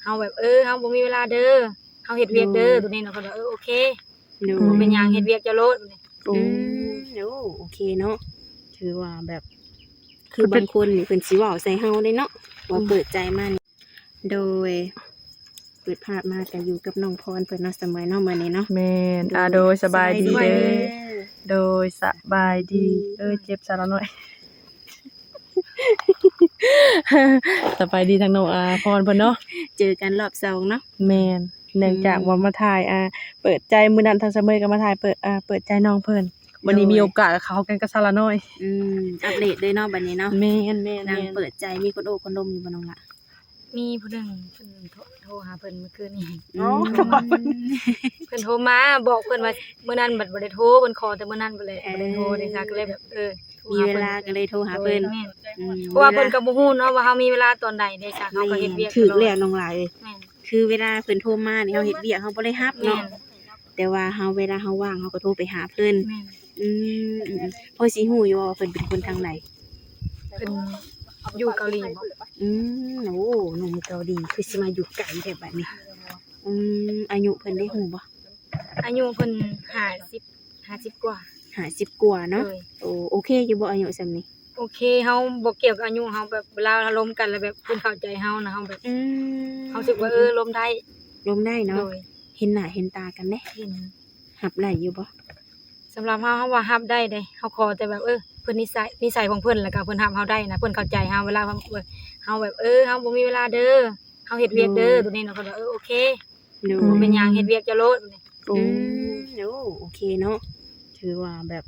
ເຮົາແບບ ເອີ ເຮົາບໍ່ມີເວລາເດີ ເຮົາເຮັດວຽກເດີ ໂດຍ ໂຕນີ້ເນາະ ເພິ່ນວ່າ ເອີ ໂອເຄ ໂດຍ ບໍ່ເປັນຫຍັງ ເຮັດວຽກເຈົ້າໂລດ ອືມ ໂອ້ ໂອເຄເນາະ ຖືວ່າແບບ ຄືບາງຄົນນີ້ເພິ່ນຊິເວົ້າໃສ່ເຮົາເດ້ເນາະ ວ່າ ອືມ ເປີດໃຈມານີ້ ໂດຍ ເປີດພາບມາກະຢູ່ກັບນ້ອງພອນເພິ່ນເນາະ ສະເໝີຍເນາະ ມື້ນີ້ເນາະ ແມ່ນ ໂດຍ ອາ ໂດຍ ສະບາຍດີເດີ ສະບາຍດີ ໂດຍ ສະບາຍດີ ເອີ ເຈັບສາວນ້ອຍ ສະບາຍດີທາງນ້ອງ ອາ ພອນເພິ່ນເນາະ ເຈີກັນລອບສອງເນາະ ແມ່ນ ເນື່ອງຈາກວ່າ ອືມ ມາຖ່າຍ ອາ ເປີດໃຈ ມື້ນັ້ນທາງສະເໝີຍກໍມາຖ່າຍເປີດ ອາ ເປີດໃຈນ້ອງເພິ່ນ ວັນນີ້ ໂດຍ ມີໂອກາດເຂົ້າກັນກັບສາວນ້ອຍ ອືມ ອັບເດດເລີຍເນາະ ບັດນີ້ເນາະ ແມ່ນໆໆ ນາງເປີດໃຈ ມີຄົນໂອ້ຄົນລົມຢູ່ບໍ່ນ້ອງລະ? ມີຜູ້ໜຶ່ງເພິ່ນໂທ ໂທຫາເພິ່ນມື້ຄືນນີ້ ອືມ ເພິ່ນໂທມາບອກເພິ່ນວ່າ ມື້ນັ້ນບັດບໍ່ໄດ້ໂທ ເພິ່ນຂໍແຕ່ມື້ນັ້ນບັດແລ້ວ ເອີ ບໍ່ໄດ້ໂທເດ້ ສາກໍເລີຍແບບ ເອີ ມີເວລາກໍເລີຍໂທຫາເພິ່ນ ໂດຍ ແມ່ນ ອືມ ເພາະວ່າເພິ່ນກໍບໍ່ຮູ້ເນາະວ່າເຮົາມີເວລາຕອນໃດເດ້ ສາເຮົາກໍເຮັດວຽກ ຖືກແລ້ວນ້ອງຫຼາຍເອີຍ ແມ່ນ ຄືເວລາເພິ່ນໂທມານີ້ ເຮົາເຮັດວຽກ ເຮົາບໍ່ໄດ້ຮັບເນາະ ແມ່ນ ແຕ່ວ່າເຮົາ ເວລາເຮົາວ່າງ ເຮົາກໍໂທໄປຫາເພິ່ນ ແມ່ນ ອືມ ອືມ ອືມ ພໍຊິຮູ້ຢູ່ບໍ່ວ່າເພິ່ນເປັນຄົນທາງໃດ? ເພິ່ນຢູ່ເກົາຫຼີບໍ? ອືມ ໂອ້ ໜຸ່ມເກົາຫຼີ ຄືຊິມາຢູ່ໄກແທ້ບັດນີ້ ອືມ ອາຍຸເພິ່ນໄດ້ຮູ້ບໍ່? ອາຍຸເພິ່ນຫ້າສິບ ຫ້າສິບກວ່າ ຫ້າສິບກວ່າເນາະ ໂດຍ ໂອ້ ໂອເຄຢູ່ບໍ່ອາຍຸສ່ຳນີ້? ໂອເຄ ເຮົາບໍ່ກ່ຽວກັບອາຍຸ ເຮົາແບບເວລາເຮົາລົມກັນແລ້ວແບບເພິ່ນເຂົ້າໃຈເຮົານະ ເຮົາແບບ ອືມ ເຮົາຮູ້ສຶກວ່າ ເອີ ລົມໄດ້ ລົມໄດ້ເນາະ ໂດຍ ເຫັນໜ້າເຫັນຕາກັນເດ້ ເຫັນ ຮັບໄດ້ຢູ່ບໍ່? ສຳລັບເຮົາ ເຮົາວ່າຮັບໄດ້ເດ້ ເຮົາຂໍແຕ່ແບບ ເອີ ເພິ່ນນິໄສ ນິໄສຂອງເພິ່ນ ແລ້ວກໍເພິ່ນຮັບເຮົາໄດ້ນະ ເພິ່ນເຂົ້າໃຈເຮົາ ເວລາເຮົາ ເອີ ເຮົາແບບ ເອີ ເຮົາບໍ່ມີເວລາເດີ ເຮົາເຮັດວຽກເດີ ໂດຍ ໂຕນີ້ເນາະ ເພິ່ນວ່າ ເອີ ໂອເຄ ໂດຍ ບໍ່ເປັນຫຍັງ ເຮັດວຽກເຈົ້າໂລດ ອືມ ໂອ້ ໂອເຄເນາະ ຖືວ່າແບບ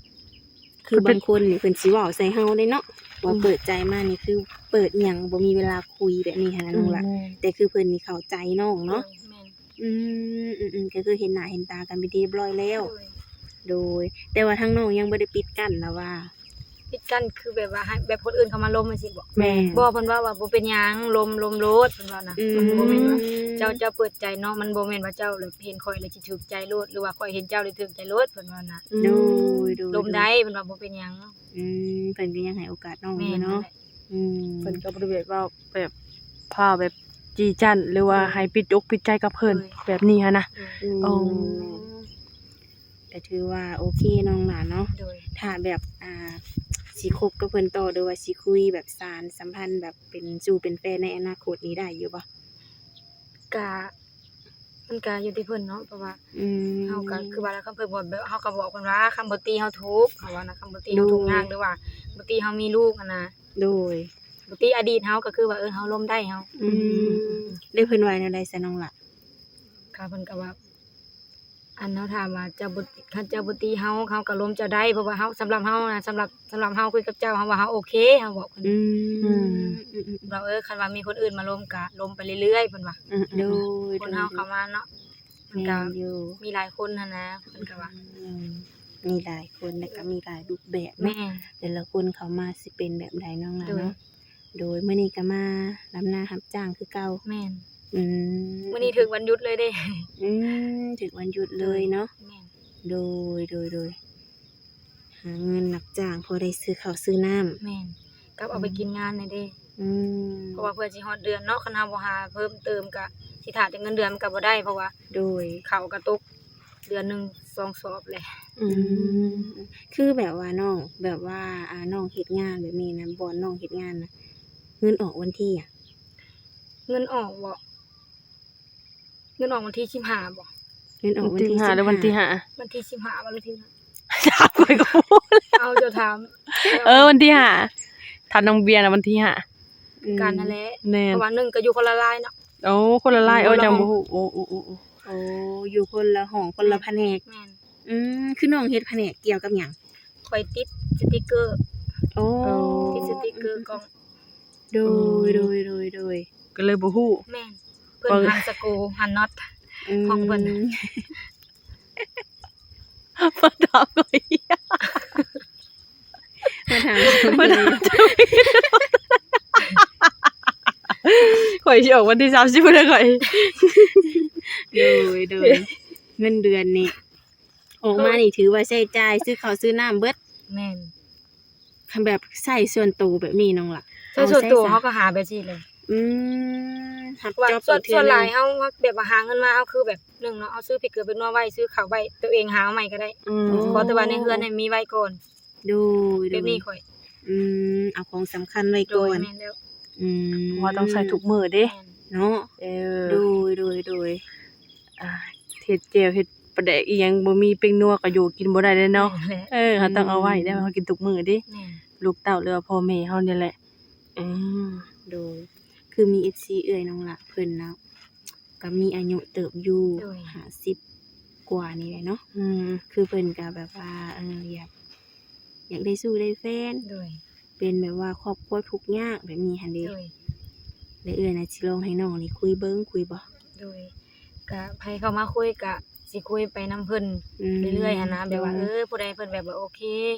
ຄືບາງຄົນນີ້ເພິ່ນຊິເວົ້າໃສ່ເຮົາເດ້ເນາະ ວ່າ ອືມ ເປີດໃຈມານີ້ຄືເປີດຫຍັງ ບໍ່ມີເວລາຄຸຍແບບນີ້ຫັ້ນນະ ອືມ ນ້ອງລະ ແມ່ນ ແຕ່ຄືເພິ່ນນີ້ເຂົ້າໃຈນ້ອງເນາະ ໂດຍ ແມ່ນ ອືມ ອືມ ອືມ ກໍຄືເຫັນໜ້າເຫັນຕາກັນເປັນທີ່ຮຽບຮ້ອຍແລ້ວ ໂດຍ ໂດຍ ແຕ່ວ່າທາງນ້ອງຍັງບໍ່ໄດ້ປິດກັ້ນລະວ່າ ປິດກັ້ນຄືແບບວ່າໃຫ້ແບບຄົນອື່ນເຂົ້າມາລົມຈັ່ງຊີ້ບໍ? ແມ່ນ ບໍ່ ເພິ່ນເວົ້າວ່າບໍ່ເປັນຫຍັງ ລົມ ລົມໂລດ ເພິ່ນເວົ້ານະ ອືມ ມັນບໍ່ແມ່ນວ່າເຈົ້າ ເຈົ້າເປີດໃຈເນາະ ມັນບໍ່ແມ່ນວ່າເຈົ້າແບບເຫັນຂ້ອຍແລ້ວຊິຖືກໃຈໂລດ ຫຼືວ່າຂ້ອຍເຫັນເຈົ້າແລ້ວຖືກໃຈໂລດ ເພິ່ນວ່ານະ ໂດຍ ໂດຍ ລົມໄດ້ ເພິ່ນວ່າບໍ່ເປັນຫຍັງ ອືມ ເພິ່ນກໍຍັງໃຫ້ໂອກາດນ້ອງຢູ່ເນາະ ອືມ ເພິ່ນກໍບໍ່ໄດ້ແບບວ່າແບບພາແບບຈີ່ຈັ້ນ ຫຼືວ່າໃຫ້ປິດອົກປິດໃຈກັບເພິ່ນ ໂດຍ ແບບນີ້ຫັ້ນນະ ອືມ ໂອ້ ກໍຖືວ່າໂອເຄນ້ອງຫຼ້າເນາະ ໂດຍ ຖ້າແບບ ອ່າ ຊິຄົບກັບເພິ່ນຕໍ່ ຫຼືວ່າຊິຄຸຍແບບສານສຳພັນແບບເປັນຊູ່ເປັນແຟນໃນອະນາຄົດນີ້ໄດ້ຢູ່ບໍ່? ກະ ມັນກະຢູ່ທີ່ເພິ່ນເນາະ ເພາະວ່າ ອືມ ເຮົາກະຄືວ່າລະ ຄັນເພິ່ນບໍ່ແບບ ເຮົາກໍບອກເພິ່ນວ່າ ຄັນບໍ່ຕິເຮົາທຸກ ເຮົາວ່ານະ ຄັນບໍ່ຕິເຮົາທຸກຍາກ ໂດຍ ຫຼືວ່າບໍ່ຕິເຮົາມີລູກຫັ້ນນະ ໂດຍ ບໍ່ຕິອະດີດເຮົາ ກໍຄືວ່າ ເອີ ເຮົາລົມໄດ້ເຮົາ ອືມ ອືມ ແລ້ວເພິ່ນວ່າແນວໃດຊະນ້ອງລະ? ກະເພິ່ນກໍວ່າ ອັນເຮົາຖາມວ່າເຈົ້າບໍ່ ຄັນເຈົ້າບໍ່ຕິເຮົາ ເຮົາກໍລົມເຈົ້າໄດ້ ເພາະວ່າເຮົາ ສຳລັບເຮົານະ ສຳລັບ ສຳລັບເຮົາຄຸຍກັບເຈົ້າ ເຮົາວ່າເຮົາໂອເຄ ເຮົາບອກເພິ່ນ ອືມ ອືມ ອືມ ວ່າ ເອີ ຄັນວ່າມີຄົນອື່ນມາລົມກໍລົມໄປເລື້ອຍໆ ເພິ່ນວ່າ ອືມ ໂດຍ ຄົນເຮົາເຂົ້າມາເນາະ ມັນກໍ ແມ່ນຢູ່ ມີຫຼາຍຄົນຫັ້ນນະ ເພິ່ນກໍວ່າ ອືມ ມີຫຼາຍຄົນ ແລ້ວກໍມີຫຼາຍຮູບແບບເນາະ ແມ່ນ ແຕ່ລະຄົນເຂົ້າມາຊິເປັນແບບໃດນ້ອງລະເນາະ ໂດຍ ໂດຍ ມື້ນີ້ກໍມາດຳນາຮັບຈ້າງຄືເກົ່າ ແມ່ນ ອືມ ມື້ນີ້ຖືກວັນຢຸດເລີຍເດ້ ອືມ ຖືກວັນຢຸດເລີຍເນາະ ໂດຍ ແມ່ນ ໂດຍ ໂດຍ ໂດຍ ຫາເງິນຮັບຈ້າງພໍໄດ້ຊື້ເຂົ້າຊື້ນ້ຳ ແມ່ນ ກັບເອົາໄປ ອືມ ກິນງານແດ່ເດ້ ອືມ ເພາະວ່າເພື່ອຊິຮອດເດືອນເນາະ ຄັນເຮົາບໍ່ຫາເພີ່ມເຕີມກະຊິຖ້າແຕ່ເງິນເດືອນມັນກະບໍ່ໄດ້ ເພາະວ່າ ໂດຍ ເຂົ້າກະຕົກເດືອນໜຶ່ງສອງສອບແຫຼະ ອືມ ອືມ ຄືແບບວ່ານ້ອງ ແບບວ່າ ອ່າ ນ້ອງເຮັດງານແບບນີ້ນະ ບ່ອນນ້ອງເຮັດງານນະ ເງິນອອກວັນທີຫຍັງ? ເງິນອອກບໍ? ເງິນອອກວັນທີສິບຫ້າບໍ? ເງິນອອກວັນທີສິບຫ້າ ຫຼືວັນທີຫ້າ? ວັນທີສິບຫ້າບໍ ຫຼືທີຫ້າ? ຖາມຂ້ອຍກໍບໍ່ຮູ້ແລ້ວ ເອົາ ເຈົ້າຖາມ ເອີ ວັນທີຫ້າ ຖ້ານ້ອງເບຍນະວັນທີຫ້າ ອືມ ກັນຫັ້ນແຫຼະ ແມ່ນ ເພາະວ່າໜຶ່ງກໍຢູ່ຄົນລະລາຍເນາະ ໂອ້ ຄົນລະລາຍ ເອີ ຈັ່ງບໍ່ຮູ້ ໂອ້ ໂອ້ ໂອ້ ໂອ້ ຢູ່ຄົນລະຫ້ອງ ຄົນລະພະແນກ ແມ່ນ ອືມ ຄືນ້ອງເຮັດພະແນກກ່ຽວກັບຫຍັງ? ຂ້ອຍຕິດສະຕິກເກີ ໂອ້ ຕິດສະຕິກເກີກ້ອງ ໂດຍ ອືມ ໂດຍ ໂດຍ ໂດຍ ກໍເລີຍບໍ່ຮູ້ ແມ່ນ ເພິ່ນ ເພິ່ນຫັນສະໂກ ຫັນນັອດ ອືມ ຂອງເພິ່ນ ມາຖາມ ມາຖາມ ຂ້ອຍຊິອອກວັນທີສາມສິບພຸ້ນແຫຼະຂ້ອຍ ໂດຍ ໂດຍ ເງິນເດືອນນີ້ ອອກມານີ້ຖືວ່າໃຊ້ຈ່າຍຊື້ເຂົ້າຊື້ນ້ຳເບິດ ແມ່ນ ຄັນແບບໃຊ້ສ່ວນໂຕແບບນີ້ນ້ອງລະ ໃຊ້ສ່ວນໂຕ ເຮົາກໍຫາແບບຊີ້ແຫຼະ ອືມ ຮັບ ວ່າ ຈ໊ອບ ສ່ວນ ອີກເທື່ອ ສ່ວນຫຼາຍ ໜຶ່ງ ເຮົາ ເຮົາແບບວ່າຫາເງິນມາ ເຮົາຄືແບບ ໜຶ່ງເນາະ ເຮົາຊື້ພິກເກືອພິກນົວໄວ້ ຊື້ເຂົ້າໄວ້ ໂຕເອງຫາມາໃໝ່ກໍໄດ້ ອືມ ຂໍແຕ່ວ່າໃນເຮືອນໃຫ້ມີໄວ້ກ່ອນ ໂດຍ ແບບນີ້ຂ້ອຍ ອືມ ເອົາຂອງສຳຄັນໄວ້ກ່ອນ ໂດຍ ແມ່ນແລ້ວ ອືມ ເພາະວ່າຕ້ອງໃຊ້ທຸກມື້ເດ້ ແມ່ນ ເນາະ ເອີ ໂດຍ ໂດຍ ໂດຍ ອ່າ ເຮັດແຈ່ວ ເຮັດປາແດກອີ່ຫຍັງ ບໍ່ມີແປ້ງນົວກໍຢູ່ກິນບໍ່ໄດ້ເດ້ເນາະ ແມ່ນແຫຼະ ເອີ ເຮົາຕ້ອງເອົາໄວ້ເດ້ ອືມ ເຮົາກິນທຸກມື້ເດ້ ແມ່ນ ລູກເຕົ້າ ຫຼືວ່າພໍ່ແມ່ເຮົານີ້ແຫຼະ ອືມ ໂດຍ ຄືມີເອັຟຊີເອື້ອຍນ້ອງຫຼ້າເພິ່ນນະ ກໍມີອາຍຸເຕີບຢູ່ ໂດຍ ຫ້າສິບກວ່ານີ້ແຫຼະເນາະ ອືມ ຄືເພິ່ນກໍແບບວ່າ ເອີ ຢາກ ຢາກໄດ້ຊູ້ໄດ້ແຟນ ໂດຍ ເປັນແບບວ່າຄອບຄົວທຸກຍາກແບບນີ້ຫັ້ນເດ ໂດຍ ແລະເອື້ອຍນະ ຊິລອງໃຫ້ນ້ອງນີ້ຄຸຍເບິ່ງ ຄຸຍບໍ່? ໂດຍ ກະໃຜເຂົ້າມາຄຸຍກະຊິຄຸຍໄປນຳເພິ່ນ ອືມ ເລື້ອຍໆຫັ້ນນະ ໂດຍ ແບບວ່າ ເອີ ຜູ້ໃດເພິ່ນແບບວ່າໂອເຄ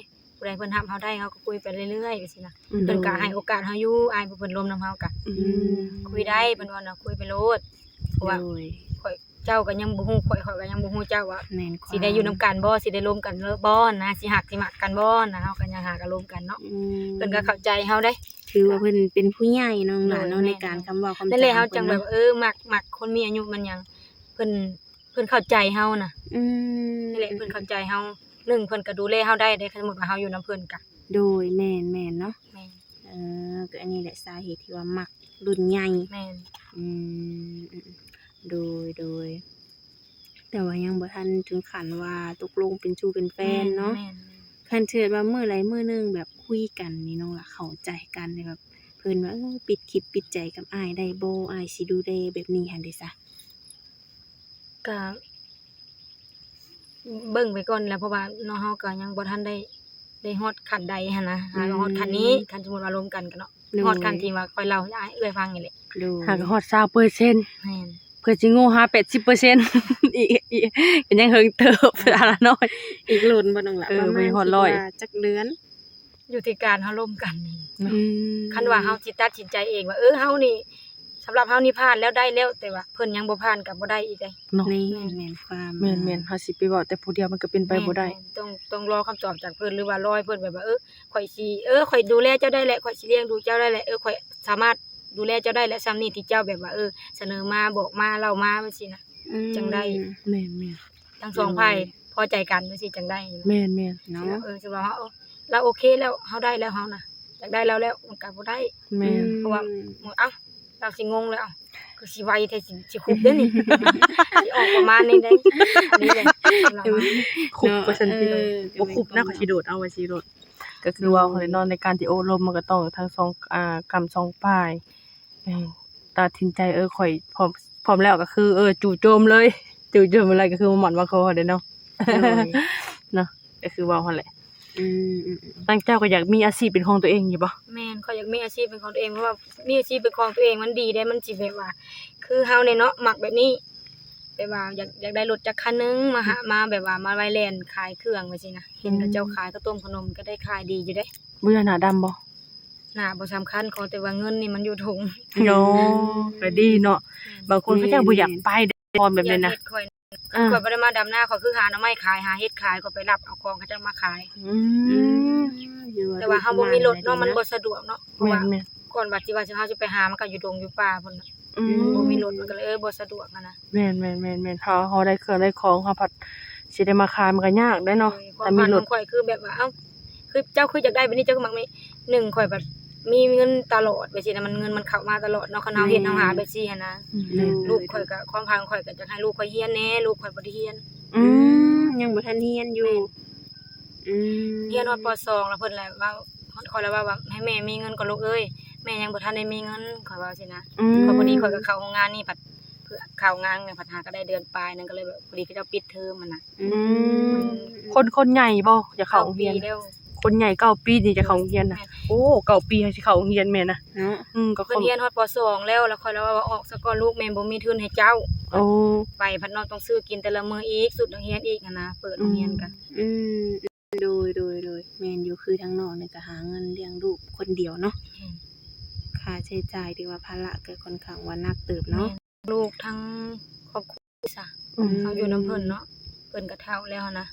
ຜູ້ໃດເພິ່ນຮັບເຮົາໄດ້ ເຮົາກໍຄຸຍໄປເລື້ອຍໆ ຈັ່ງຊີ້ນະ ໂດຍ ເພິ່ນກໍໃຫ້ໂອກາດເຮົາຢູ່ ອ້າຍຜູ້ເພິ່ນລົມນຳເຮົາກະ ອືມ ຄຸຍໄດ້ ເພິ່ນວ່ານະ ຄຸຍໄປໂລດ ເພາະວ່າ ໂດຍ ຂ້ອຍ ເຈົ້າກໍຍັງບໍ່ຮູ້ ຂ້ອຍ ຂ້ອຍກໍຍັງບໍ່ຮູ້ເຈົ້າວ່າ ແມ່ນ ຊິໄດ້ຢູ່ນຳກັນບໍ່ ຊິໄດ້ລົມກັນບໍ່ນະ ຊິຮັກຊິມັກກັນບໍ່ນະ ເຮົາກໍຍັງຫາກັນລົມກັນເນາະ ອືມ ເພິ່ນກໍເຂົ້າໃຈເຮົາເດ້ ຖືວ່າເພິ່ນເປັນຜູ້ໃຫຍ່ເນາະ ໂດຍ ຫຼານເນາະ ແມ່ນ ໃນການຄຳເວົ້າຄຳຈາ ນັ້ນແຫຼະ ເຮົາຈັ່ງແບບ ເນາະ ເອີ ມັກ ມັກຄົນມີອາຍຸມັນຫຍັງ ເພິ່ນ ເພິ່ນເຂົ້າໃຈເຮົານະ ອືມ ນັ້ນແຫຼະ ເພິ່ນເຂົ້າໃຈເຮົາ ໜຶ່ງ ເພິ່ນກໍດູແລເຮົາໄດ້ເດ້ ຄັນສົມມຸດວ່າເຮົາຢູ່ນຳເພິ່ນກະ ໂດຍ ແມ່ນໆເນາະ ແມ່ນ ເອີ ກໍອັນນີ້ແຫຼະສາເຫດທີ່ວ່າມັກລຸ້ນໃຫຍ່ ແມ່ນ ອືມ ໂດຍ ໂດຍ ແຕ່ວ່າຍັງບໍ່ທັນເຖິງຂັ້ນວ່າຕົກລົງເປັນຊູ້ເປັນແຟນເນາະ ແມ່ນໆ ຄັນເກີດວ່າມື້ໃດມື້ໜຶ່ງແບບຄຸຍກັນນີ້ ນ້ອງລະເຂົ້າໃຈກັນນີ້ ແບບເພິ່ນວ່າ ເອີ ປິດຄິດປິດໃຈກັບອ້າຍໄດ້ບໍ່ ອ້າຍຊິດູແລແບບນີ້ຫັ້ນເດຊະ? ກະເບິ່ງໄປກ່ອນແຫຼະ ເພາະວ່າເນາະ ເຮົາກໍຍັງບໍ່ທັນໄດ້ ໄດ້ຮອດຂັ້ນໃດຫັ້ນນະ ຫາກໍຮອດຂັ້ນນີ້ ອືມ ຄັນສົມມຸດວ່າລົມກັນກໍເນາະ ໂດຍ ຮອດຂັ້ນທີ່ວ່າຂ້ອຍເລົ່າໃຫ້ອ້າຍເອື້ອຍຟັງນີ້ແຫຼະ ໂດຍ ຫາກໍຮອດຊາວເປີເຊັນ ແມ່ນ ເພື່ອຊິໂງ່ຫາແປດສິບເປີເຊັນ ອີກ ອີກ ກໍຍັງເຫິງເຕີບ ອ່າ ອາລະນ້ອຍ ອີກດົນບໍ່ນ້ອງລະ? ເອີ ປະມານ ບໍ່ຮອດຮ້ອຍ ຄິດວ່າຈັກເດືອນ? ຢູ່ທີ່ການເຮົາລົມກັນນີ້ ອືມ ຄັນວ່າເຮົາຊິຕັດສິນໃຈເອງວ່າ ເອີ ເຮົານີ້ ສຳລັບເຮົານີ້ຜ່ານແລ້ວ ໄດ້ແລ້ວ ແຕ່ວ່າເພິ່ນຍັງບໍ່ຜ່ານກໍບໍ່ໄດ້ອີກເດ້ເນາະ ນີ້ແມ່ນຄວາມ ແມ່ນໆ ເຮົາຊິໄປເວົ້າແຕ່ຜູ້ດຽວມັນກໍເປັນໄປບໍ່ໄດ້ ແມ່ນໆ ຕ້ອງ ຕ້ອງລໍຄຳຕອບຈາກເພິ່ນ ຫຼືວ່າລໍໃຫ້ເພິ່ນແບບວ່າ ເອີ ຂ້ອຍຊິ ເອີ ຂ້ອຍດູແລເຈົ້າໄດ້ແຫຼະ ຂ້ອຍຊິລ້ຽງດູເຈົ້າໄດ້ແຫຼະ ເອີ ຂ້ອຍສາມາດດູແລເຈົ້າໄດ້ແຫຼະ ສ່ຳນີ້ທີ່ເຈົ້າແບບວ່າ ເອີ ສະເໜີມາ ບອກມາ ເລົ່າມາ ຈັ່ງຊີ້ນະ ອືມ ຈັ່ງໄດ້ ແມ່ນໆ ທັງສອງຝ່າຍ ໂດຍ ພໍໃຈກັນຈັ່ງຊີ້ ຈັ່ງໄດ້ ແມ່ນໆ ເນາະ ເອີ ຊິວ່າ ເອີ ລາວໂອເຄແລ້ວ ເຮົາໄດ້ແລ້ວ ເຮົານະ ຢາກໄດ້ລາວແລ້ວ ມັນກໍບໍ່ໄດ້ ແມ່ນ ອືມ ເພາະວ່າ ເອົ້າ ລາວຊິງົງແລ້ວ ເອົ້າ ຄືຊິໄວແທ້ ຊິ ຊິຄຸບເດ້ນີ້ ຊິອອກປະມານນີ້ເດ້ ອັນນີ້ແຫຼະ ຄຸບວ່າຊັ້ນ ເອີ ບໍ່ຄຸບນະ ຂ້ອຍຊິໂດດເອົາ ຂ້ອຍຊິໂດດ ກໍຄືເວົ້າຫັ້ນແຫຼະເນາະ ໃນການທີ່ໂອ້ລົມມັນກໍຕ້ອງທັງສອງ ອ່າ ກຳສອງຝ່າຍ ເອີ ຕັດສິນໃຈ ເອີ ຂ້ອຍພ້ອມ ພ້ອມແລ້ວກໍຄື ເອີ ຈູ່ໂຈມເລີຍ ຈູ່ໂຈມເມື່ອໃດກໍຄືໝານມາຂໍເດ້ເນາະ ໂດຍ ເນາະ ກໍຄືເວົ້າຫັ້ນແຫຼະ ອືມໆໆ ທາງເຈົ້າກໍຢາກມີອາຊີບເປັນຂອງຕົວເອງຢູ່ບໍ່? ແມ່ນ ຂ້ອຍຢາກມີອາຊີບເປັນຂອງຕົວເອງ ເພາະວ່າມີອາຊີບເປັນຂອງຕົວເອງມັນດີເດ້ ມັນຊິແບບວ່າ ຄືເຮົານີ້ເນາະ ມັກແບບນີ້ ແບບວ່າຢາກ ຢາກໄດ້ລົດຈັກຄັນໜຶ່ງ ມາຫາ ມາແບບວ່າມາໄວ້ແລ່ນຂາຍເຄື່ອງຈັ່ງຊີ້ນະ ເຫັນເຂົາເຈົ້າຂາຍເຂົ້າຕົ້ມເຂົ້າໜົມກໍໄດ້ຂາຍດີຢູ່ເດ້ ບໍ່ຢ້ານໜ້າດຳບໍ່? ໜ້າບໍ່ສຳຄັນ ຂໍແຕ່ວ່າເງິນນີ້ມັນຢູ່ຖົງ ໂອ້ ກໍດີເນາະ ແມ່ນ ບາງຄົນເຂົາເຈົ້າບໍ່ຢາກໄປເດ້ ແບບນີ້ນະ ຢາກເຮັດຂ້ອຍ ເອີ ຂ້ອຍບໍ່ໄດ້ມາດຳນາ ຂ້ອຍຄືຫາໜໍ່ໄມ້ຂາຍ ຫາເຫັດຂາຍ ຂ້ອຍໄປຮັບເອົາຂອງເຂົາເຈົ້າມາຂາຍ ອືມ ແຕ່ວ່າເຮົາບໍ່ມີລົດເນາະ ມັນບໍ່ສະດວກເນາະ ເພາະວ່າ ແມ່ນໆ ກ່ອນວ່າຊິວ່າເຮົາຊິໄປຫາ ມັນກໍຢູ່ດົງຢູ່ປ່າພຸ້ນນະ ອືມ ບໍ່ມີລົດ ມັນກໍເລີຍ ເອີ ບໍ່ສະດວກຫັ້ນນະ ແມ່ນໆໆໆ ເຮົາ ເຮົາໄດ້ເຄື່ອງໄດ້ຂອງ ເຮົາພັດຊິໄດ້ມາຂາຍ ມັນກໍຍາກເດ້ເນາະ ໂດຍ ຄວາມຝັນຂອງຂ້ອຍຄືແບບວ່າ ເອົ້າ ຄືເຈົ້າຄືຢາກໄດ້ແບບນີ້ ເຈົ້າຄືມັກມີ ໜຶ່ງ ຂ້ອຍແບບມີເງິນຕະຫຼອດ ແບບຊີ້ນະ ມັນ ເງິນມັນເຂົ້າມາຕະຫຼອດເນາະ ຄັນເຮົາເຮັດ ແມ່ນ ເຮົາຫາແບບຊີ້ຫັ້ນນະ ອືມ ລູກຂ້ອຍກໍ ຄວາມຝັນຂອຍກໍຢາກໃຫ້ລູກຂ້ອຍຮຽນແດ່ ລູກຂ້ອຍບໍ່ໄດ້ຮຽນ ອືມ ຍັງບໍ່ທັນຮຽນຢູ່ ແມ່ນ ອືມ ຮຽນຮອດ ປ.ສອງ ແລ້ວເພິ່ນລະເວົ້າ ຂ້ອຍລະເວົ້າວ່າ ໃຫ້ແມ່ມີເງິນກ່ອນລູກເອີຍ ແມ່ຍັງບໍ່ທັນໄດ້ມີເງິນ ຂ້ອຍວ່າຊີ້ນະ ອືມ ຂ້ອຍ ພໍດີຂ້ອຍກໍເຂົ້າໂຮງງານນີ້ ພັດ ເພື່ອເຂົ້າງານ ແລ້ວພັດຫາກໍໄດ້ເດືອນປາຍໜຶ່ງ ກໍເລີຍແບບ ພໍດີເຂົາເຈົ້າປິດເທີມຫັ້ນນະ ອືມ ອືມ ຄົນ ຄົນໃຫຍ່ບໍ່ ຢາກເຂົ້າໂຮງຮຽນ? ເກົ້າປີແລ້ວ ຄົນໃຫຍ່ເກົ້າປີນີ້ຈະເຂົ້າໂຮງຮຽນນະ ແມ່ນ ໂອ້ ເກົ້າປີໃຫ້ຊິເຂົ້າໂຮງຮຽນແມ່ນນະ ເນາະ ອືມ ກໍ ເພິ່ນຮຽນຮອດ ປ.ສອງ ແລ້ວ ແລ້ວຂ້ອຍລະວ່າ ອອກສາກ່ອນລູກ ແມ່ບໍ່ມີທຶນໃຫ້ເຈົ້າ ໂອ້ ໄປພັດນ້ອງຕ້ອງຊື້ກິນແຕ່ລະມື້ອີກ ຊຸດນັກຮຽນອີກຫັ້ນນະ ເປີດໂຮງຮຽນກະ ອືມ ອືມ ໂດຍ ໂດຍ ໂດຍ ແມ່ນຢູ່ ຄືທາງນ້ອງນີ້ກໍຫາເງິນລ້ຽງລູກຄົນດຽວເນາະ ແມ່ນ ຄ່າໃຊ້ຈ່າຍ ຫຼືວ່າພາລະກໍຄ່ອນຂ້າງວ່າໜັກເຕີບເນາະ ແມ່ນ ລູກທັງຄອບຄົວ ສະ ອືມ ເຮົາຢູ່ນຳເພິ່ນເນາະ ເພິ່ນກໍເຖົ້າແລ້ວຫັ້ນນະ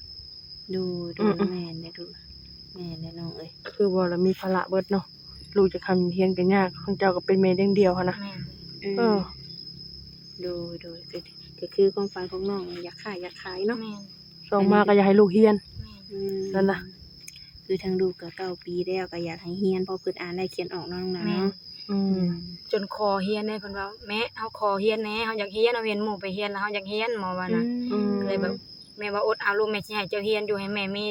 ໂດຍ ໂດຍ ອືມ ແມ່ນແຫຼະ ແມ່ນແຫຼະນ້ອງເອີຍ ຄືວ່າລະມີພາລະເບິດເນາະ ລູກຈະຄ້ຳຮຽນກໍຍາກ ຂອງເຈົ້າກໍເປັນແມ່ລ້ຽງດ່ຽວຫັ້ນນະ. ແມ່ນ. ອືມ ເອີ ໂດຍໆ ກໍ ກໍຄືຄວາມຝັນຂອງນ້ອງ ຢາກຄ້າຢາກຂາຍເນາະ. ແມ່ນ. ສອງມາກໍຢາກໃຫ້ລູກຮຽນ. ແມ່ນ. ອືມ ນັ້ນນະ ຄືທາງລູກກໍເກົ້າປີແລ້ວ ກໍຢາກໃຫ້ຮຽນ ເພາະເພິ່ນອ່ານໄດ້ຂຽນອອກເນາະ ນ້ອງຫຼ້າເນາະ. ແມ່ນ. ອືມ ຈົນຂໍຮຽນແດ່ ເພິ່ນວ່າ ແມ່ ເຮົາຂໍຮຽນແດ່ ເຮົາຢາກຮຽນ ເຮົາເຫັນໝູ່ໄປຮຽນແລ້ວ ເຮົາຢາກຮຽນ ໝໍວ່ານະ. ອືມ ກໍເລີຍແບບ ແມ່ວ່າ ອົດເອົາລູກ ແມ່ຊິໃຫ້ເຈົ້າຮຽນຢູ່ ໃຫ້ແມ່ມີ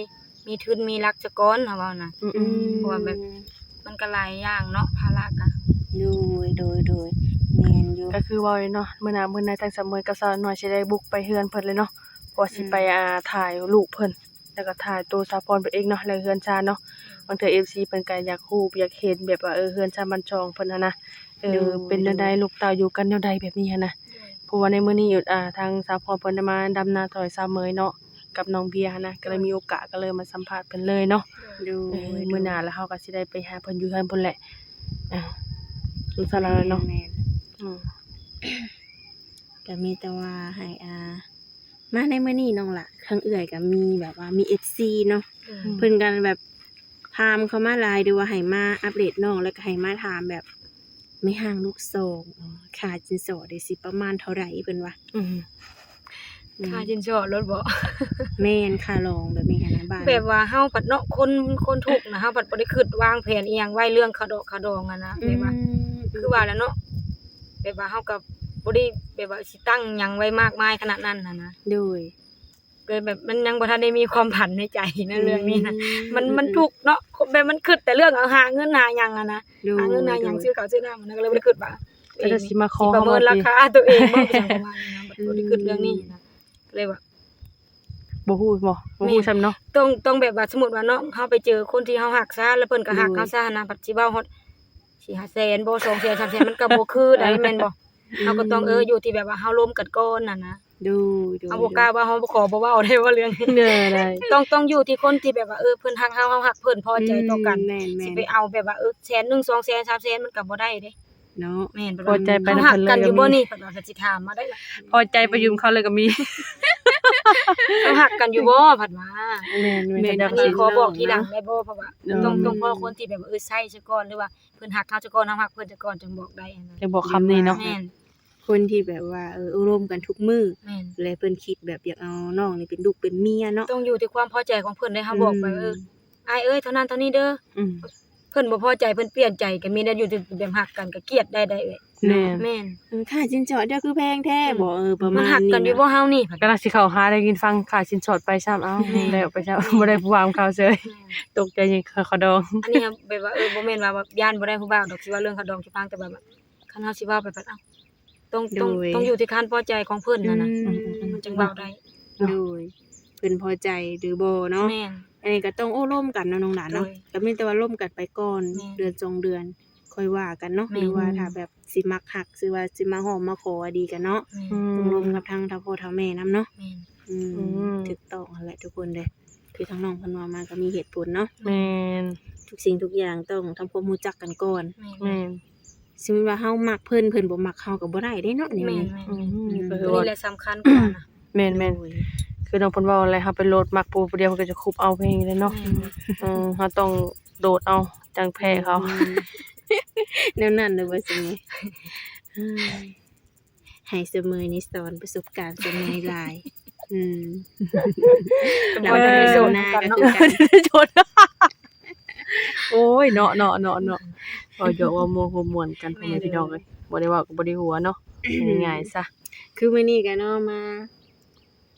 ມີທຶນມີຫຼັກສະກ່ອນ ເຮົາເວົ້ານະ. ອືມ ເພາະວ່າແບບ ມັນກໍຫຼາຍຢ່າງເນາະ ພາລະກະ. ໂດຍ ໂດຍ ໂດຍ ແມ່ນຢູ່. ກໍຄືເວົ້າເລີຍເນາະ ມື້ໜ້າມື້ໃນ ທາງສາວເໝີຍກັບສາວນ້ອຍຊິໄດ້ບຸກໄປເຮືອນເພິ່ນເລີຍເນາະ ເພາະວ່າຊິໄປ ອືມ ອ່າ ຖ່າຍລູກເພິ່ນ ແລ້ວກໍຖ່າຍໂຕສາວພອນເພິ່ນເອງເນາະ ແລະ ເຮືອນຊານເນາະ. ບາງເທື່ອເອັຟຊີເພິ່ນກໍຢາກຮູ້ ຢາກເຫັນແບບວ່າ ເອີ ເຮືອນຊານບ້ານຊ່ອງເພິ່ນຫັ້ນນະ ເອີ ໂດຍ ເປັນແນວໃດ ໂດຍ ລູກເຕົ້າຢູ່ກັນແນວໃດ ແບບນີ້ຫັ້ນນະ. ໂດຍ. ເພາະວ່າໃນມື້ນີ້ ອ່າ ທາງສາວພອນເພິ່ນໄດ້ມາດຳນາຊ່ອຍສາວເໝີຍເນາະ ກັບນ້ອງເບຍຫັ້ນນະ ກໍເລີຍມີໂອກາດ ກໍເລີຍມາສຳພາດເພິ່ນເລີຍເນາະ. ໂດຍ ເອີ ໂດຍ ມື້ໜ້າລະເຮົາກໍຊິໄດ້ໄປຫາເພິ່ນຢູ່ເຮືອນພຸ້ນແຫຼະ. ອ່າ ສົງສານລາວເນາະ. ແມ່ນໆ. ອືມ ກໍມີແຕ່ວ່າໃຫ້ ອ່າ ມາໃນມື້ນີ້ນ້ອງຫຼ້າ ທາງເອື້ອຍກໍມີແບບວ່າມີເອັຟຊີເນາະ. ອືມ ເພິ່ນກໍແບບຖາມເຂົ້າມາຫຼາຍ ຫຼືວ່າໃຫ້ມາອັບເດດນ້ອງ ແລ້ວກໍໃຫ້ມາຖາມແບບ ແມ່ຮ້າງລູກສອງ ຄ່າສິນສອດນີ້ຊິປະມານເທົ່າໃດ ເພິ່ນວ່າ. ອືມ ອືມ ຄ່າສິນສອດໂລດບໍ? ແມ່ນ ຄ່າລອງແບບນີ້ຫັ້ນນະ. ແບບວ່າເຮົາພັດເນາະ ຄົນ ຄົນທຸກນະ ເຮົາພັດບໍ່ໄດ້ຄິດວາງແຜນອີ່ຫຍັງໄວ້ ເລື່ອງຄ່າດອກຄ່າດອງຫັ້ນນະ. ອືມ ແບບວ່າ ອືມ ຄືວ່າແຫຼະເນາະ ແບບວ່າເຮົາກໍບໍ່ໄດ້ແບບວ່າຊິຕັ້ງຫຍັງໄວ້ມາກມາຍຂະໜາດນັ້ນຫັ້ນນະ. ໂດຍ. ກໍແບບມັນຍັງບໍ່ທັນໄດ້ມີຄວາມຝັນໃນໃຈໃນເລື່ອງນີ້ນະ. ອືມ ມັນ ອືມ ມັນທຸກເນາະ ແບບມັນຄິດແຕ່ເລື່ອງເອົາຫາເງິນຫາຫຍັງຫັ້ນນະ. ໂດຍ ຫາເງິນຫາຫຍັງ ໂດຍ ຊື້ເຂົ້າຊື້ນ້ຳຫັ້ນນະ ກໍເລີຍບໍ່ໄດ້ຄິດວ່າ ເອີ ຊິມາຂໍ ຊິປະເມີນລາຄາຕົວເອງບໍ່ ເປັນຫຍັງປະມານນີ້ນະ. ບໍ່ໄດ້ຄິດເລື່ອງນີ້ນະ ກໍເລີຍວ່າ ບໍ່ຮູ້ບໍ ບໍ່ຮູ້ຊ້ຳເນາະ. ຕ້ອງ ຕ້ອງແບບວ່າ ສົມມຸດວ່າເນາະ ເຮົາໄປເຈີຄົນທີ່ເຮົາຮັກຊະ ແລ້ວເພິ່ນກໍຮັກເຮົາຊະຫັ້ນນະ ໂດຍ ພັດຊິເວົ້າຮອດສີ່ຫ້າແສນບໍ ສອງແສນ ສາມແສນ ມັນກໍບໍ່ຄືໃດ ແມ່ນບໍ່? ເຮົາກໍຕ້ອງ ອືມ ເອີ ຢູ່ທີ່ແບບວ່າເຮົາລົມກັນກ່ອນຫັ້ນນະ. ໂດຍ ໂດຍ ເຮົາບໍ່ກ້າເວົ້າ ເຮົາບໍ່ຂໍບໍ່ເວົ້າໄດ້ ເວົ້າເລື່ອງນີ້ ເອີ ໄດ້ ຕ້ອງ ຕ້ອງຢູ່ທີ່ຄົນທີ່ແບບວ່າ ເອີ ເພິ່ນຮັກເຮົາ ເຮົາຮັກເພິ່ນ ພໍໃຈຕໍ່ກັນ. ອືມ ແມ່ນໆ ຊິໄປເອົາແບບວ່າ ເອີ ແສນໜຶ່ງ ສອງແສນ ສາມແສນ ມັນກໍບໍ່ໄດ້ເດ້ເນາະ. ແມ່ນ ພໍໃຈໄປນຳເພິ່ນເລີຍ ເຮົາຮັກກັນຢູ່ບໍ່ນີ້ ເພິ່ນກໍຊິຖາມມາໄດ້ລະ ພໍໃຈໄປຢືມເຂົາເລີຍກໍມີ ເຮົາຮັກກັນຢູ່ບໍ່ ເພິ່ນວ່າ. ແມ່ນໆ ແມ່ນ ອັນນີ້ຂໍບອກທີຫຼັງໄດ້ບໍ່? ເພາະວ່າ ເອີ ຕ້ອງ ຕ້ອງພໍຄົນທີ່ແບບວ່າ ເອີ ໃຊ້ຊະກ່ອນ ຫຼືວ່າ ເພິ່ນຮັກເຮົາຊະກ່ອນ ເຮົາຮັກເພິ່ນຊະກ່ອນ ຈຶ່ງບອກໄດ້ຫັ້ນນະ. ຈັ່ງບອກຄຳນີ້ເນາະ. ແມ່ນ ຄົນທີ່ແບບວ່າ ເອີ ອຸລົມກັນທຸກມື້ ແມ່ນ ແລະ ເພິ່ນຄິດແບບຢາກເອົານ້ອງນີ້ເປັນລູກເປັນເມຍເນາະ. ຕ້ອງຢູ່ທີ່ຄວາມພໍໃຈຂອງເພິ່ນເດ້ ເຮົາບອກໄປ ອືມ ເອີ ອ້າຍເອີຍ ເທົ່ານັ້ນເທົ່ານີ້ເດີ. ອືມ ເພິ່ນບໍ່ພໍໃຈ ເພິ່ນປ່ຽນໃຈ ກໍມີແນວຢູ່ທີ່ແບບຮັກກັນ ກໍກຽດໄດ້ ໄດ້ເອື້ອຍ. ແມ່ນ ແມ່ນ ເອີ ຄ່າສິນສອດເຈົ້າຄືແພງແທ້ບໍ? ເອີ ປະມານນີ້ນະ. ມັນຮັກກັນຢູ່ບໍ່ເຮົານີ້? ກຳລັງຊິເຂົ້າຫາ ໄດ້ຍິນຟັງຄ່າສິນສອດໄປຊ້ຳ ເອົ້າ ແມ່ນ ແລ້ວໄປຊ້ຳ ບໍ່ໄດ້ວາງຂ່າວເຊີຍ ຕົກໃຈຍິງຄ່າດອງ. ອັນນີ້ແບບວ່າ ເອີ ບໍ່ແມ່ນວ່າແບບຢ້ານບໍ່ໄດ້ຜູ້ບ່າວດອກ ຊິເວົ້າເລື່ອງຄ່າດອງ ຊິຟັງ ແຕ່ແບບວ່າ ຄັນເຮົາຊິເວົ້າໄປ ເອີ ຕ້ອງ ຕ້ອງ ໂດຍ ຕ້ອງຢູ່ທີ່ການພໍໃຈຂອງເພິ່ນຫັ້ນນະ ອືມ ມັນຈັ່ງເວົ້າໄດ້. ໂດຍ ເພິ່ນພໍໃຈຫຼືບໍ່ເນາະ. ແມ່ນ ອັນນີ້ກໍຕ້ອງໂອ້ລົມກັນເນາະ ນ້ອງຫຼ້າເນາະ. ໂດຍ ກໍມີແຕ່ວ່າລົມກັນໄປກ່ອນ ແມ່ນ ເດືອນສອງເດືອນ ຄ່ອຍວ່າກັນເນາະ. ແມ່ນ ຫຼືວ່າຖ້າແບບຊິມັກຮັກ ຫຼືວ່າຊິມາຮ້ອງມາຂໍດີກັນເນາະ. ແມ່ນ ອືມ ຕ້ອງລົມກັບທາງ ທາງພໍ່ທາງແມ່ນຳເນາະ. ແມ່ນ ອືມ ອືມ ຖືກຕ້ອງຫັ້ນແຫຼະທຸກຄົນເດີ. ຄືທາງນ້ອງເພິ່ນເວົ້າມາກໍມີເຫດຜົນເນາະ. ແມ່ນ ທຸກສິ່ງທຸກຢ່າງຕ້ອງທຳຄວາມຮູ້ຈັກກັນກ່ອນ. ແມ່ນ ແມ່ນ ສົມມຸດວ່າເຮົາມັກເພິ່ນ ເພິ່ນບໍ່ມັກເຮົາກໍບໍ່ໄດ້ເດ້ເນາະ ແນວນີ້. ແມ່ນໆ ອືມ ອືມ ຕົວນີ້ແຫຼະສຳຄັນກວ່ານະ. ແມ່ນໆ ແມ່ນ ຄືນ້ອງເພິ່ນເວົ້າແຫຼະ ເຮົາໄປໂລດມັກຜູ້ ຜູ້ດຽວ ເພິ່ນກໍຈະຄຸບເອົາເອງເລີຍເນາະ. ແມ່ນ ເອີ ເຮົາຕ້ອງໂດດເອົາ ຈັ່ງແພ້ເຂົາ. ອືມ ແນວນັ້ນເດີບໍ່ສະເໝີຍ. ເອີ ໃຫ້ສະເໝີຍນີ້ສອນປະສົບການສະເໝີຍຫຼາຍ. ອືມ ແລ້ວກໍໄດ້ໂສດນຳກັນເນາະ. ໂອ້ຍ ເນາະ ເນາະ ເນາະ ເນາະ ເວົ້າຢອກເວົ້າມົວ ຫົວມ່ວນກັນ ແມ່ນ ພໍ່ແມ່ພີ່ນ້ອງເອີຍ. ບໍ່ໄດ້ເວົ້າກໍບໍ່ໄດ້ຫົວເນາະ ງ່າຍໆຊະ. ຄືມື້ນີ້ກໍເນາະ ມາ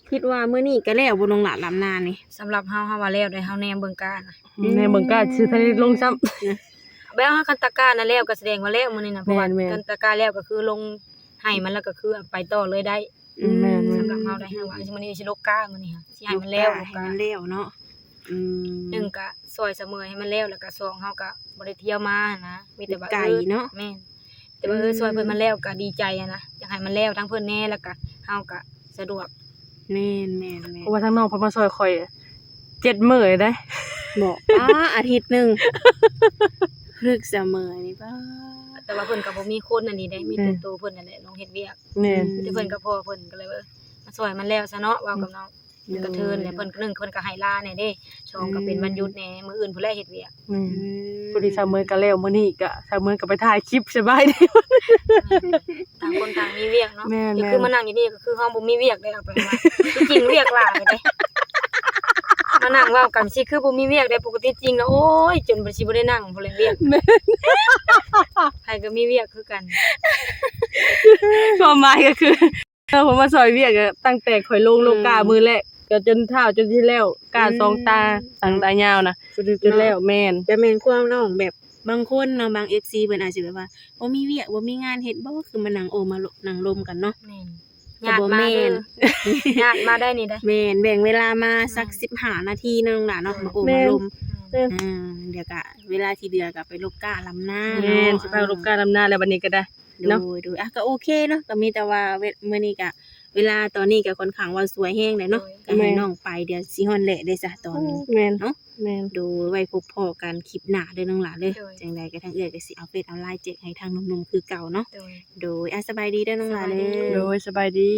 ຄິດວ່າມື້ນີ້ກໍແລ້ວບໍ່ ນ້ອງຫຼ້າ ດຳນານີ້? ສຳລັບເຮົາ ເຮົາວ່າແລ້ວໄດ໋ ເຮົາແນມເບິ່ງກ້ານະ. ອືມ ແນມເບິ່ງກ້ານ ຊິທັນໄດ້ລົງຊ້ຳ. ແບບວ່າຄັນຕາກ້ານະແລ້ວກໍສະແດງວ່າແລ້ວມື້ນີ້ນະ. ເພາະວ່າ ແມ່ນໆ ຄັນຕາກ້ານແລ້ວກໍຄືລົງໄຮ່ມັນ ແລ້ວກໍຄືໄປຕໍ່ເລີຍໄດ້. ອືມ ແມ່ນໆ ສຳລັບເຮົາໄດ໋ ເຮົາວ່າມື້ນີ້ຊິລົກກ້າ ມື້ນີ້ຫາ ຊິໃຫ້ມັນແລ້ວ ລົກກ້າ ໃຫ້ມັນແລ້ວເນາະ. ອືມ ໜຶ່ງກະຊ່ອຍສະເໝີຍໃຫ້ມັນແລ້ວ ແລ້ວກະສອງເຮົາກະບໍ່ໄດ້ທ່ຽວມາຫັ້ນນະ ມີແຕ່ວ່າ ໄກເນາະ. ເອີ ແມ່ນ ແຕ່ວ່າ ເອີ ອືມ ຊ່ອຍເພິ່ນມັນແລ້ວກະດີໃຈຫັ້ນນະ ຢາກໃຫ້ມັນແລ້ວທັງເພິ່ນແດ່ ແລ້ວກະເຮົາກະສະດວກ. ແມ່ນໆໆ ເພາະວ່າທາງນ້ອງເພິ່ນມາຊ່ອຍຂ້ອຍເຈັດມື້ເດ້. ບໍ່ ອໍ ອາທິດໜຶ່ງ ພຶກສະເໝີຍນີ້ ປ້າ. ແຕ່ວ່າເພິ່ນກະບໍ່ມີຄົນອັນນີ້ເດ້ ມີແຕ່ ແມ່ນ ໂຕເພິ່ນນັ້ນແຫຼະລົງເຮັດວຽກ. ແມ່ນ ອືມ ແຕ່ເພິ່ນກະພໍ້ເພິ່ນກະເລີຍວ່າ ເອີ ມາຊ່ອຍມັນແລ້ວຊະເນາະ ເວົ້າກັບ ອືມ ນ້ອງ. ມັນກະເທີນແຫຼະ ເພິ່ນ ໜຶ່ງເພິ່ນກະໃຫ້ລາແດ່ເດ້ ສອງກະເປັນວັນຢຸດແດ່ ມື້ອື່ນພຸ້ນແຫຼະເຮັດວຽກ. ແມ່ນ ພໍດີສາວເມຍກະແລ້ວມື້ນີ້ກະ ສາວເມຍກະໄປຖ່າຍຄລິບສະບາຍດີ. ຕ່າງຄົນຕ່າງມີວຽກເນາະ. ແມ່ນໆ ຄືມານັ່ງຢູ່ນີ້ກະຄືເຮົາບໍ່ມີວຽກເດ້ ເອົາໄປວ່າ ທີ່ຈິງວຽກຫຼາຍເດ້ ມານັ່ງເວົ້າກັນຊິຄືບໍ່ມີວຽກເດ້. ປົກກະຕິຈິງລະ ໂອ້ຍ ຈົນຊິບໍ່ໄດ້ນັ່ງພຸ້ນແຫຼະວຽກ ໃຜກະມີວຽກຄືກັນ. ຄວາມໝາຍກະຄື ເອີ ເພິ່ນມາຊ່ອຍວຽກ ຕັ້ງແຕ່ຂ້ອຍລົງໂລກາມື້ແລກ ກະຈົນທ້າວຈົນຊິແລ້ວ ກ້ານສອງຕາ ສາງຕາຍາວນະ ຈົນແລ້ວ. ແມ່ນ ກະແມ່ນຄວາມນ້ອງແບບ ບາງຄົນເນາະ ບາງເອັຟຊີເພິ່ນອາດຊິແບບວ່າ ບໍ່ມີວຽກ ບໍ່ມີງານເຮັດບໍ່ ຄືມານັ່ງໂອ້ມາລົມກັນເນາະ. ແມ່ນ ກະບໍ່ແມ່ນ ຍາດມາໄດ້ນີ້ໄດ໋. ແມ່ນ ແບ່ງເວລາມາສັກສິບຫ້ານາທີເນາະ ນ້ອງຫຼ້າເນາະ ມາໂອ້ມາລົມ. ອ່າ ດຽວກະເວລາທີ່ເຫຼືອກະໄປລົກກ້າລຳນາເນາະ. ແມ່ນ ຊິພາລົກກ້າລຳນາແລ້ວບັດນີ້ກະໄດ້. ໂດຍ ໂດຍ ອ່ະ ກະໂອເຄເນາະ ກະມີແຕ່ວ່າ ມື້ນີ້ກະ ເວລາຕອນນີ້ກະຂ້ອນຂ້າງວ່າສວຍແຮງແຫຼະເນາະ. ກະໃຫ້ນ້ອງໄປ ດຽວຊິຮ້ອນແດດເດ້ຊະຕອນນີ້. ແມ່ນ ໂດຍ ໄວ້ພົບພໍ້ກັນຄລິບໜ້າເດີນ້ອງຫຼ້າເດີ. ຈັ່ງໃດກະທາງເອື້ອຍກະຊິເອົາເຟສເອົາລາຍແຈກໃຫ້ທາງໜຸ່ມໆຄືເກົ່າເນາະ. ໂດຍ ອ່ະ ສະບາຍດີເດີນ້ອງຫຼ້າເດີ. ໂດຍ ສະບາຍດີ.